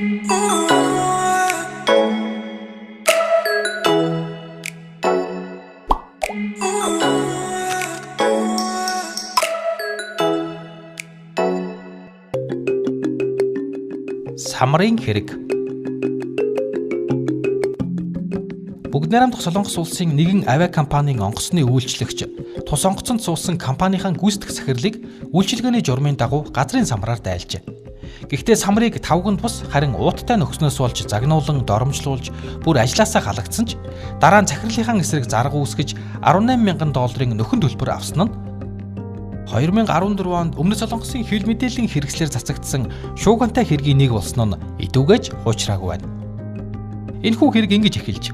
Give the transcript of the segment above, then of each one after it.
Самрын хэрэг. Бүгд найрамдах Солонгос улсын нэгэн авиа компанийн онгоцны үйлчлэгч тус онгоцонд суусан компанийн гүйцэтгэх захирлыг үйлчилгээний журмын дагуу газрын самраар дайлжээ. Гэхдээ самрыг тавган тус харин ууттай нөхснөөс болж загнуулан доромжлуулж бүр ажлаасаа халагдсан ч дараа нь захирлынхаа эсрэг зарга үүсгэж 18,000 долларын нөхөн төлбөр авсан нь 2014 онд Өмнөд Солонгосын хэвлэл мэдээллийн хэрэгслээр цацагдсан шуугантай хэргийн нэг болсон нь идүүгээж хуучраагүй байна. Энэхүү хэрэг ингэж эхэлж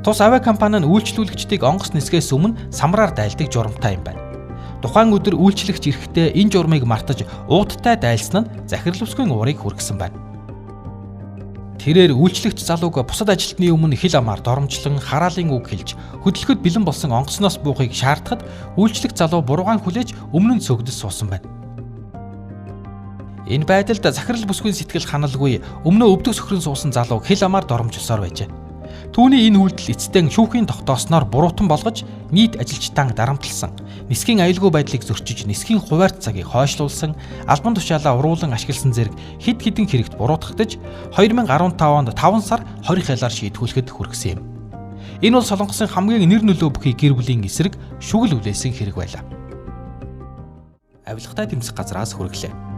тус авиа компани нь үйлчлүүлэгчдийг онгоц нисгээс өмнө самраар дайлдаг журамтай юм байна. Тухайн өдөр үйлчлэгч эрэхтэй энэ журмыг мартаж ууттай дайлсан нь захирал бүсгүйн уурыг хүргэсэн байна. Тэрээр үйлчлэгч залууг бусад ажилтны өмнө хил амаар доромжлон хараалын үг хэлж хөдөлгөхөд бэлэн болсон онгоцноос буухыг шаардахад үйлчлэгч залуу буруугаан хүлээж өмнө нь цөгдөж суусан байна. Энэ байдалд захирал бүсгүйн сэтгэл ханалгүй өмнөө өвдөг сөхрөн суусан залууг хил амаар доромжилсоор байжээ. Түүний энэ үйлдэл эцэстэн шүүхийн тогтоосноор буруутан болгож нийт ажилчдаа дарамтлсан, нисхийн аюулгүй байдлыг зөрчиж, нисхийн хуваарь цагийг хойшлуулсан, албан тушаалаа уруулан ашигласан зэрэг хэд хэдэн хэрэгт буруутгагдаж 2015 онд 5 сар 20 хялаар шийтгүүлэхэд хүргэсэн юм. Энэ бол Солонгосын хамгийн нэр нөлөө бүхий гэр бүлийн эсрэг шүгэл үлээсэн хэрэг байлаа. Авилгатай тэмцэх газраас хүргэлээ.